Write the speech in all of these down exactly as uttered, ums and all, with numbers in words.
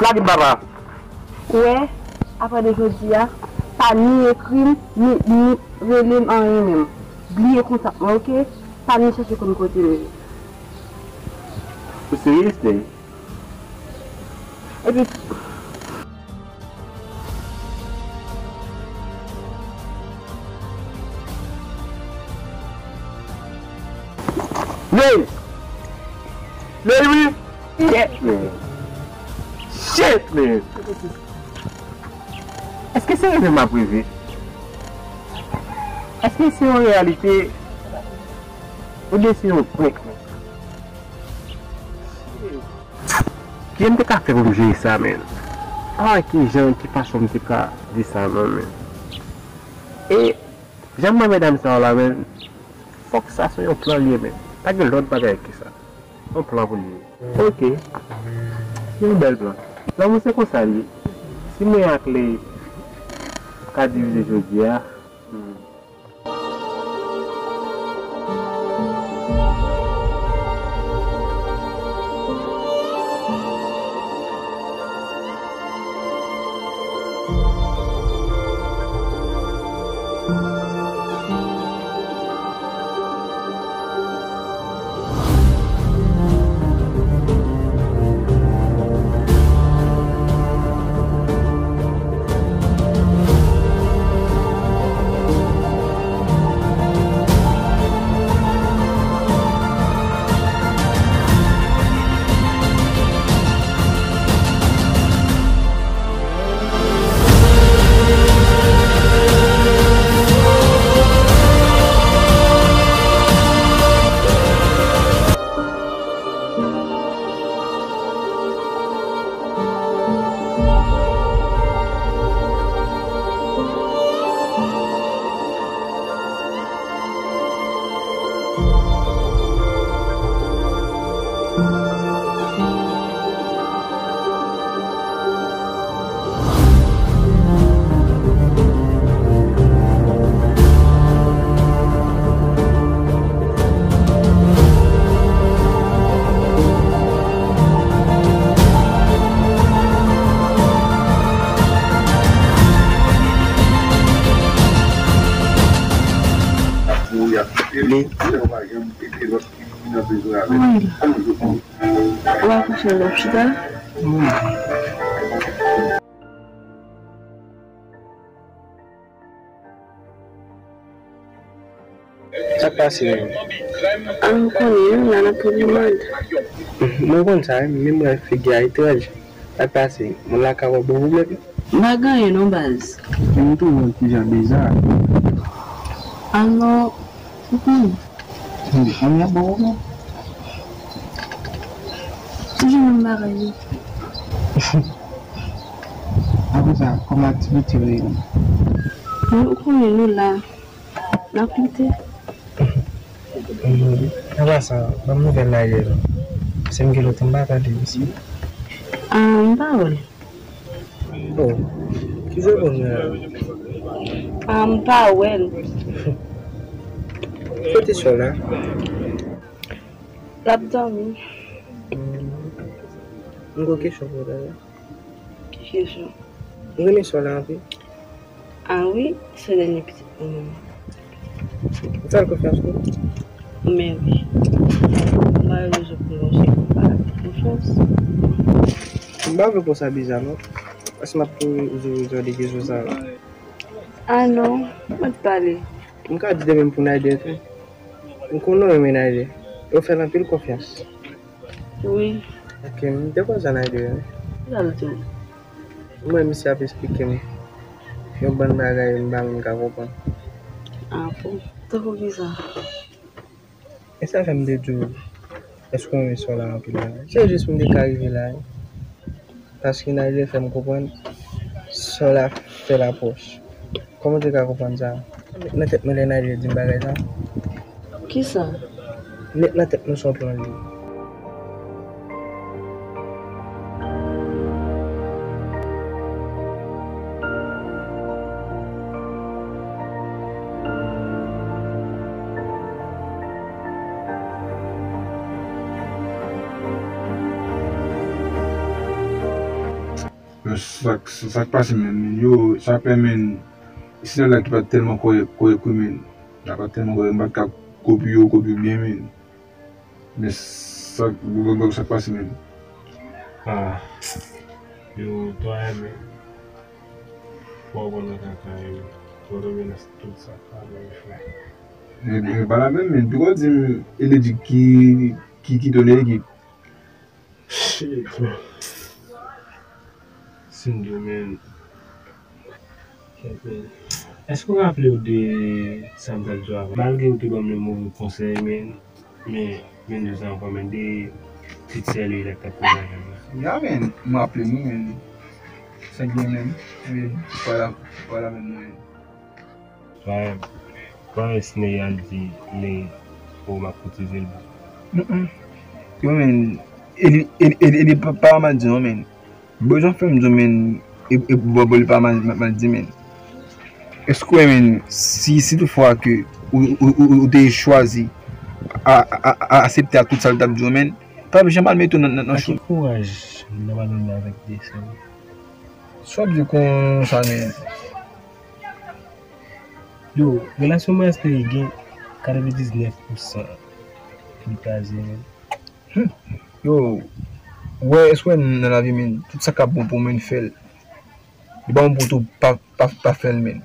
Lage m papa. Ou wè, apre de jodi a, pa ni ekri m, ni, ni rele m anyen menm. Bliye kontak mwen, oke? Pa ni chèche konn kote m ye. Ou serye, Stay? Epi, Ley! Ley wi! Shit, man! Shit, man! Èske se reve m ap reve? Èske se yon reyalite? Oubyen se yon prank, man? Kijan m te ka fè pou m jere sa, man? Ah, kijan, ki fason m te ka di sa, non, man? E jan m wè medam sa yo la, man, fòk sa se yon plan li ye, man. Pa gen lòt bagay ke sa. Yon plan pou li ye. Ok. Se yon bèl plan. Lanmou se konsa li ye. Si mwen ak li ka divize jodi a, hmm. Li. Wi. Ou akouche lopital? Sa k pase menm? A, m konnen, nou la n ap pran limòd. Mwen konn sa wi, men mwen figi a etranj. Sa k pase? Moun la ka wè bon ou menm? M pa gen anyen non baz. Men m twouve w ti jan biza. A non, ou konnen. Ann ap bon ou menm. Toujou menm bagay yo. Apre sa, kòman aktivite yo ye menm? Men ou konnen nou la. N ap lite. An pasan, ban m nouvèl Nayèl. Paske m gen lontan m pa tande misye. A, m pa wè l. Oh, ki jwe bon nan? A, m pa wè l. Kote sè w la? L ap dòmi. Hmm. M gen yon kesyon pou w tande. Ki kesyon? Ou renmen sè w la anpil? A wi, se dènye pitit mwen. Ou fè l konfyans tou? Men wi. M pa gen rezon pou m fè l konfyans. M pa vle pou sa biza non. Paske m ap poze w de kesyon sa yo. A non, mwen t pale. M ka di de menm pou Nayde tou. M konnen w renmen Nayde. E w fè l anpil konfyans. Wi. Ok, m te konn sa Nayde wi. Sa l di w? Mwen, misye ap esplike m yon bann bagay m pa menm ka konprann. A bon? Tankou kisa? E sa fè m te di w, èske w renmen sè w la anpil la? Se jis m te ka rive la wi. Paske Nayde fè m konprann sè w la fè l apwòch. Kòman w te ka konprann sa? Nan tèt mwen lè Nayde di m bagay sa. Kisa? Nèt nan tèt mwen se yon plan li ye. Sa, sa k pase menm, men yo, sa fè, men, si nèg la ki pa t tèlman kòrèk, kòrèk wi, men. La pa t tèlman kòrèk, m pa t ka kopye yo, kopye yo byen, men. Men sa, sa k pase, men. Ah, yo, twa, men. Fò w konn nan kaka, men. Fò w nan tout sa, pa nan frè. Men, men, pa la menm, men. Piko di m, e li di ki, ki, ki to nan ekip. Shit, man. Sindy, man. Èske w raple w de sa m t ap di w avan? Malgre w te ban m le move konsèy, men, men, men de sa ankò, men de ti sè li lè k t ap koze avè m nan. Ya, men, m raple m, men. Sa k gen, men. Men, pa la, pa la menm, men. Twa, twa Sney al di Ney, o, m ap koutize l. Mm-mm. Yo, men, e li, e li, e li, e li pa, pa mal di non, men. Bezwen fè m di w, men, e, e, bon, bon, li pa mal, mal, mal di, men. Èske w wè, men, si, si toutfwa ke ou, ou, ou, ou te chwazi a, a, a, a aksepte a tout sa l t ap di w, men, pa janm al mete w nan, nan, nan... Ak ki kouraj m t ap al menm avèk de sè m? Sa w ap di konsa, men? Yo, relasyon mwen ak Sney gen katrevendiznèf pousan li kraze, men. Hmm. Yo, w wè, èske w wè nan lavi, men, tout sa k ap bon pou w, men, fè l. Li pa bon pou w tou, pa, pa, pa fè l, men.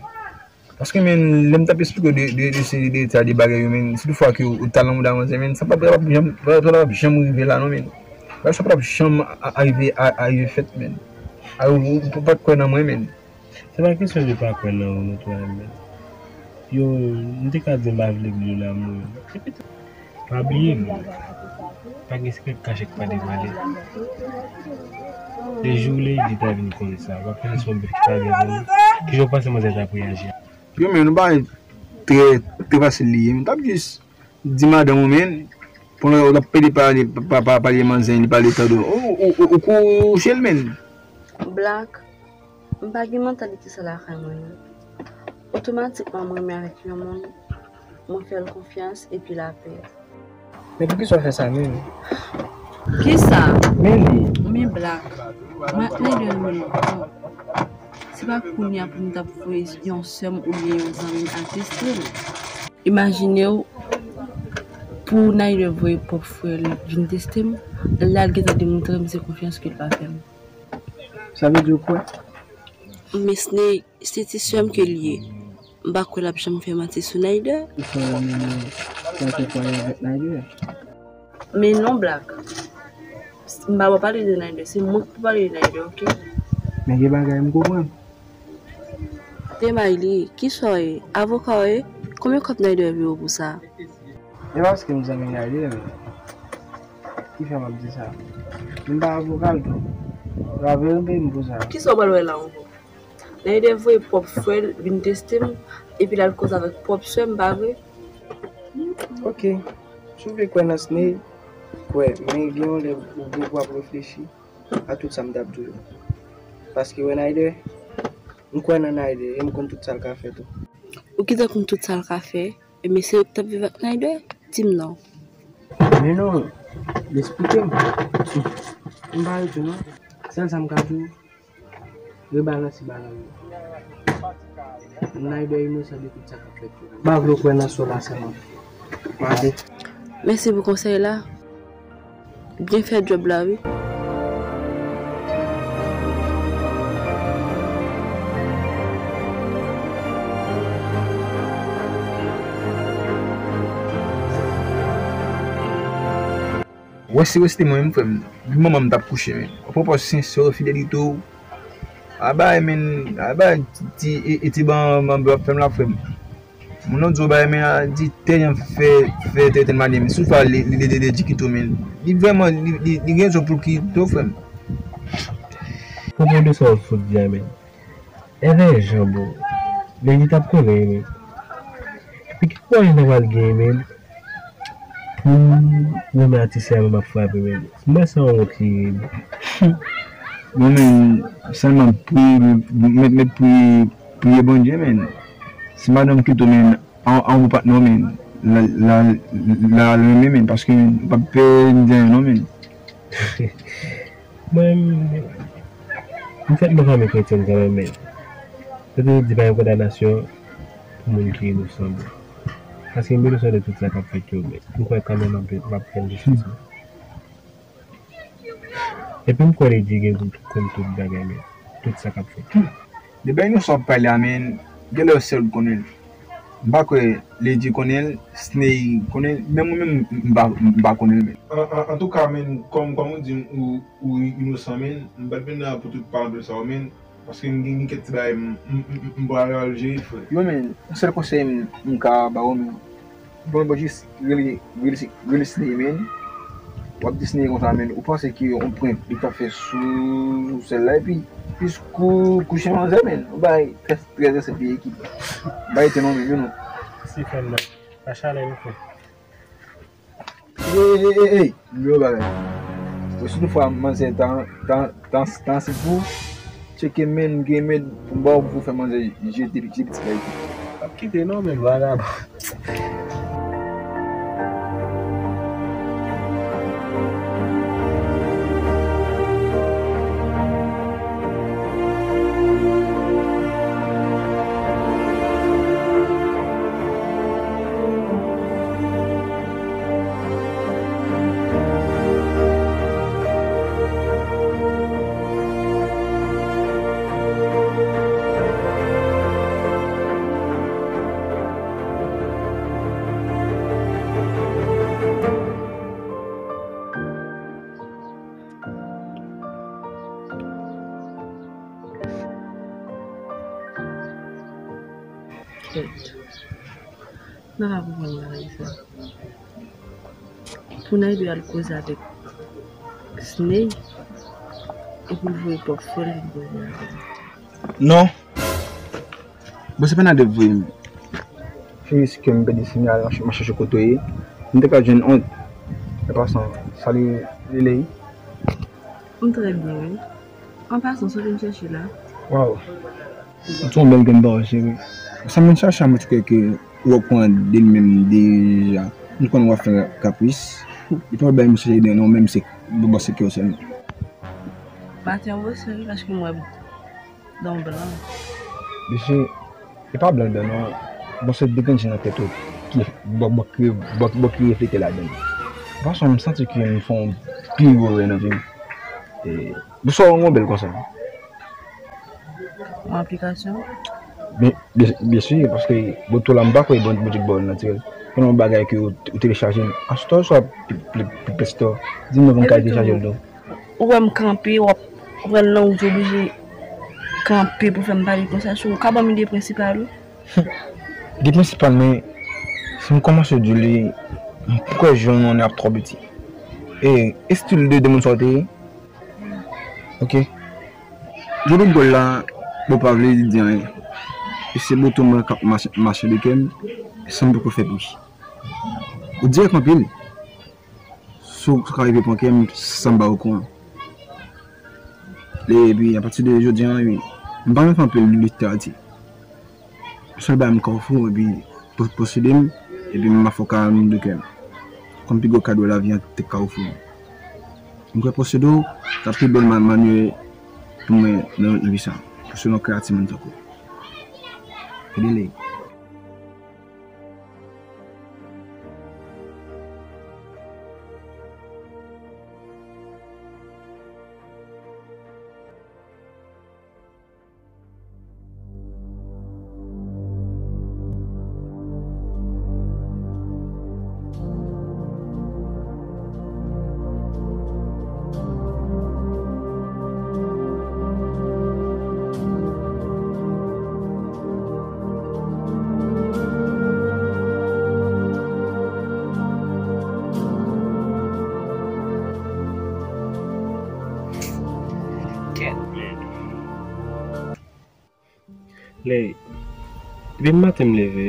Paske, men, lè m t ap esplike w de, de, de seri de eta de bagay yo, men, si toutfwa ke w ta nan mouda manzè, men, sa p ap, sa p ap janm, sa p ap janm rive la, non, men. Sa p ap janm a-, a-, arive, a-, arive fèt, men. A, ou, ou, ou pa t kwè nan mwen, men. Se pa kesyon de pa kwè nan ou non, twa, men. Yo, m te ka di m pa vle Bleu la mouri. Epi tou, pa bliye, Bleu, pa gen sekrè k kache k pa devwale. Le jou Lady ta vin konnen sa, w ap fè yon bèf ki pa byen pou nou. Kijan w panse manzè t ap reyaji? Yo, men, nou pa trè, trè fasil li ye. M t ap jis di madanm ou, men, pandan w t ap pede pale, pa, pa, pale manzè, li pale tande w. Ou, ou, ou, ou kouche l, men. Black, m pa gen mantalite sa lakay mwen non. Otomatikman, m renmen avèk yon moun, mwen fè l konfyans epi lapè. Men poukisa w fè sa menm? Kisa? Men li. Men Black. Mwen ak Nayder renmen lontan. Se pa kounye a pou m t ap voye yon sè m oubyen yon zanmi m al teste l. Imajine w, pou Nayder voye pwòp frè l vin teste m, la l gentan demontre m se konfyans ke l pa fè m. Sa vle di w kwè? Men Sney, se ti sè m ke l ye. M pa kwè l ap janm fè manti sou Nayder. Ou fè w menm, ou fè w pale avèk Nayder? Men non, Black. M pa pou pale de Nayder, se mwen k pou pale de Nayder, oke? Men gen bagay m konprann. Te bay li, kisa w ye? Avoka w ye? Konbyen kòb Nayder peye w pou sa? E paske m zanmi Nayder, men. Ki fè m ap di sa? M pa avoka l tou. Bravo, yo peye m pou sa. Kisa w pral wè la ankò? Nayder voye pwòp frè l vin teste m, epi l al koze avèk pwòp sè m, pa vre? Oke. Si w vle kwè nan Sney, kwè, men gen yon lè ou gen pou ap reflechi a tout sa m t ap di w yo. Paske wè Nayder, m kwè nan Nayder e m konn tout sa l ka fè tou. Ou gentan konn tout sa l ka fè? Ebyen, se yo ki t ap viv ak Nayder? Di m non. Men non, esplike m. M pa rete non. Sèl sa m ka di w, rebalanse balan yo. Nayder inosan de tout sa k ap fèt yo. M pa vle w kwè nan sè w la sèlman. Mande. Mèsi pou konsèy la. Byen fè djòb la, wi. Wè, si w rete mwen menm, frè m, depi manman m t ap kouche, men. Ou pran pòz sensè, fidelite w. A bay, men, a bay, ti, e, e ti ban, ban, ban, fè m la, frè m. Moun nan di w bay, men, a di tèl jan fè, fè tèl, tèl madanm. Si w fè li, li, li, li, li di kite w, men. Li vrèman, li, li, li gen rezon pou l kite w, frè m. Pwopo de sa w sot di a, men. Evè jan, bro. Lady t ap konnen, men. Epi ki kouraj nou pral gen, men, pou renmen atis sa, men, m ap frape, men. M wè sa yon wont li ye, bro. Bon, men, sèlman priye, mèt, mèt priye, priye Bondye, men. Si madanm kite w, men, an, an ou patnè w, men, la, la, la, renmen, men, paske, men, ou p ap pè di anyen, non, men. Mwen, M fèt nan fanmi kretyèn kanmenm, men yo toujou di pa gen kondanasyon pou moun ki inosan, bro. Paske m inosan de tout sa k ap fèt yo, men m kwè kanmenm m ap, m ap jwenn jistis mwen. Epi m kwè Lady gen pou konn tout bagay, men tout sa k ap fèt. De bagay nou sa w ap pale a, men, genlè yo sèl konnen l. M pa kwè Lady konnen l, Sney konnen l, menm mwen menm, m pa, m pa konnen l, men. An, an, antouka, men, kòm, kòm ou di m, ou, ou inosan, men, m pa t vin la pou tout paranpèl sa yo, men, paske m gen, gen kèk ti bagay m, m, m, m pral al jere, frè. Yo, men, yon sèl konsèy m, m ka ba w, men, bon, bon, jis rele, rele, rele Sney, men. W ap di Sney konsa, men, ou panse ke yon prank li ka fè sou sèl la, epi plis kou, kouche manzè, men. Yon bagay trè, trè, trè senp li ekip. Bagay te non, men, men, non. Si fè m nan. Pa chalè nou fè. Ey, ey, ey, ey, ey, m gen yon bagay. Bon, si toutfwa manzè ta, ta, ta, ta ansent pou ou, tcheke men, m gen men pou m ba w pou fè manzè jete, jete pitit la epi. P ap kite non, men vagabon. Kèt. M pa ka konprann bagay sa. Pou n al koze avèk Sney, epi l voye pwòp frè l vin koze avè m. Non. Bon, se pa nan de voye m. Se jis ke m pèdi siyal, m ap chèche kote w ye. M te ka jwenn yon. An pasan, salut, Lele. M trè byen, wi. An pasan, sa w vin chèche la? Waw. Ou te yon bèl grenn bò, cheri. Sa m vin chèche a, mwen te kwè ke ou okouran de li menm deja. M konn w ap fè kapris. Li pa bay misye ide non, menm se bò se kè w sèlman. Maten an, w serye paske m wè dan w blan. Mesye, e pa blan dan non. Bon, se de grenn je nan tèt ou ki bò, bò ki, bò, bò ki reflete ladan l. Paske m santi ke m fè yon pi gwo erè nan vi m. E, bonswa, ou bèl konsa. Yon aplikasyon? Byen, byen, byen si, paske boto la m pa kwè bon, boutik bò natirèl. Gen yon bagay ke ou, ou telechaje. App Store swa Play, Play, Play Store. Di m non pou m ka telechaje l tou. Ou wè m kanpe, w ap, ou wè l nan wout, ou oblije kanpe pou fè m pale konsa sou ou. Ka ban m ide prensipal ou? Ide prensipal, men si m kòmanse di w li, m kwè jwenn ou ap twò piti. E estil de, de moun sa w te ye? Ok. Depi m gòl la, bon, pa vle di anyen. E se boto mwen k ap mache, mache de kè m, san m poko fè bri. Ou dirèk anpil. Si w ka rive pran kè m san m pa okouran. Epi, apati de jodi a, wi, m pa renmen fè anpil literati. Sèl bagay m ka ofri w, epi po-, posede m, epi m ap fè w kalm de kè m. Kòm pi gwo kado lavi an te ka ofri w. M kwè posede w, sa pi bèl ma-, manyè pou mwen nan, nan vi sa. Posede yon kreyati moun tankou w. Fedele. Lè, depi maten m leve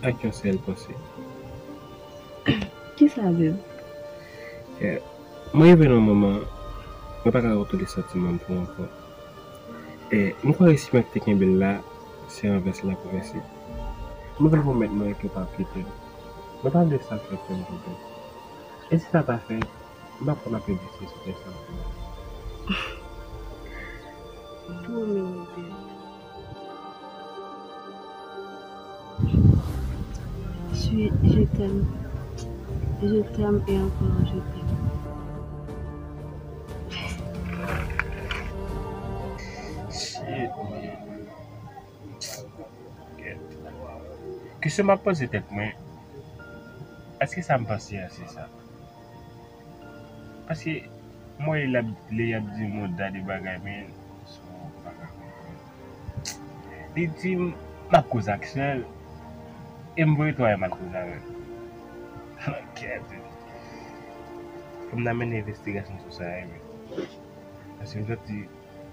ak yon sèl panse. Kisa, babe? Eh, mwen rive nan yon moman, mwen pa ka kontwole santiman m pou ou ankò. Eh, m kwè resi mwen te kenbe l la, se ranvèse l ap ranvèse. Mwen vle pwomèt mwen ke w p ap kite m. Mwen pa vle sa fè kè m kontan. E si sa pa fèt, m p ap konn ap egziste sou tè sa ankò. t'aime. Je t'aime et encore je t'aime. Shit, man. Kesyon m ap poze tèt mwen, èske sa m panse a se sa? Paske m wè lè y ap, lè y ap di mouda de bagay, men, so, m pa ka konprann. Li di m, m ap koze ak sè l, e m voye twa e m al koze avè l. Kèt. Fò m ta mennen envestigasyon sou sa, wi. Paske m santi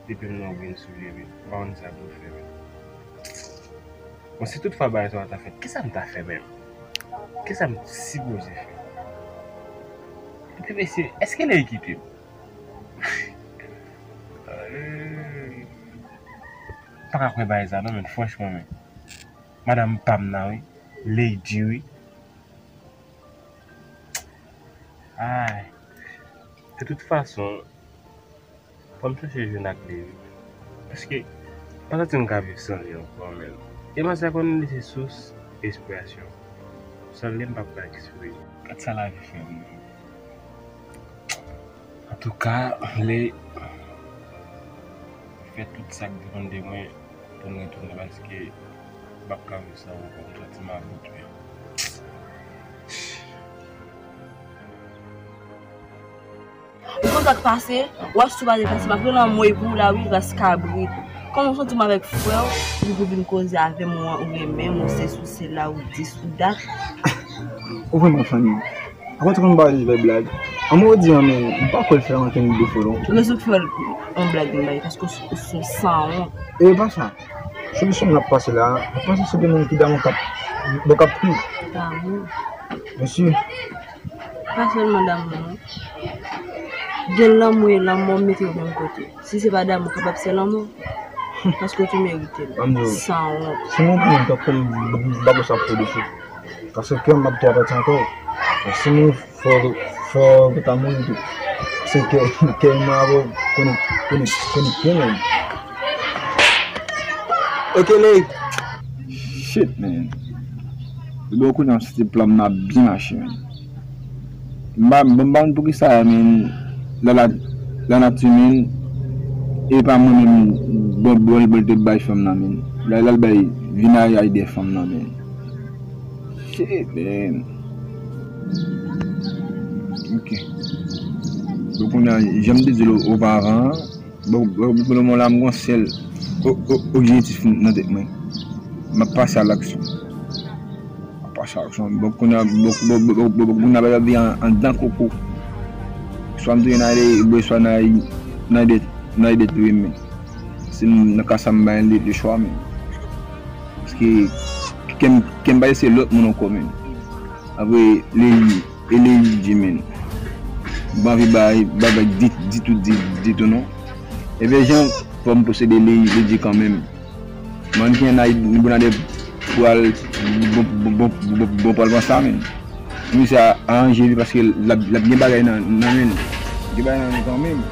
depi m nan ou vin sou li, wi. M pa konn sa pou m fè, wi. Bon, si tout fwa bagay sa ta fèt, kisa m ta fè menm? Kisa m sipoze fè? Epi mesye, èske lè l kite m? Pa ka kwè bagay sa non, men franchman, men. Madanm pa m nan, wi. Lady, wi. Ay. De tout fason, fò m chèche jwenn ak li, wi. Paske, m pa santi m ka viv san li ankò, men. E madanm sa konn li se sous espirasyon. San li, m p ap ka eksprime. Gad sa lavi fè m, non. Antouka, m vle fè tout sa k depann de mwen pou m retounen, paske m p ap ka viv san ou ankò, m santi m ap retounen. Ou konn sa k pase? W ap sou pale pase, m ap rele anmwey pou ou la wi, ras kabrit. Kòman w santi m avèk frè w, ou pou vin koze avè m, ou renmen m, ou sesi, ou sela, ou dis, ou dat. Ou vrèman funny. Apa w te konn pale vè blag? Anmwey w di an, men m pa kwè l fè ankenn defo non. Rezon k fè yon blag m bay, paske w s- w s- w sanwont. E pa sa. Solisyon m ap pase la, m panse se de moun ki damou k ap, donk ap pri. Damou. Mesye, Pa sèlman damou non. Gen lanmou e lanmò, m mete yo menm kote. Si se pa damou, kapab se lanmò. Paske w tou merite l. Ann di w, sanwont. Si moun pran tankou m, m pa konsa pou de sou. Paske kè m ap tou apati ankò. Si moun fò, fò, fò ta mouri tou. Se kè, kè m avè w konik, konik, konik, konik, konik. Ok, Ley. Shit, man. Depi w konnen m santi plan m nan ap byen mache, man. M pa, m pa konn poukisa, man. La, la, lanati, man. E pa mwen menm, bon, bon, bon, te bay fanm nan, man. La, la, bay vin ay, ay de fanm nan, man. Shit, man. Ok. Donk, kounye a, jan m te di l opavan an, bon, bon, pou le moman la, m gon sèl o- o- objektif nan tèt mwen. M ap pase a laksyon. M ap pase a laksyon. Bon, kounye a, bon, bon, bon, bon, bon, kounye a, bagay ap vin an- anndan koko. Swa m touye Nayde, oubyen swa Nay- Nayde, Nayde touye m. Se m- nan ka sa m bay li de chwa, men. Paske kè m, kè m pa se lòt moun ankò, men. Apre, li, e li di, men. M pa anvi bay bagay di, ditou, di, ditou, non. Ebyen, jan fò m posede li, li di kanmenm. Mwen gen Nay- Nayde pral, bon, bon, bon, bon, bon, pral pran sa, men. Misye a aranje li paske l ap, l ap gen bagay nan, nan men l. Gen bagay nan men l kanmenm.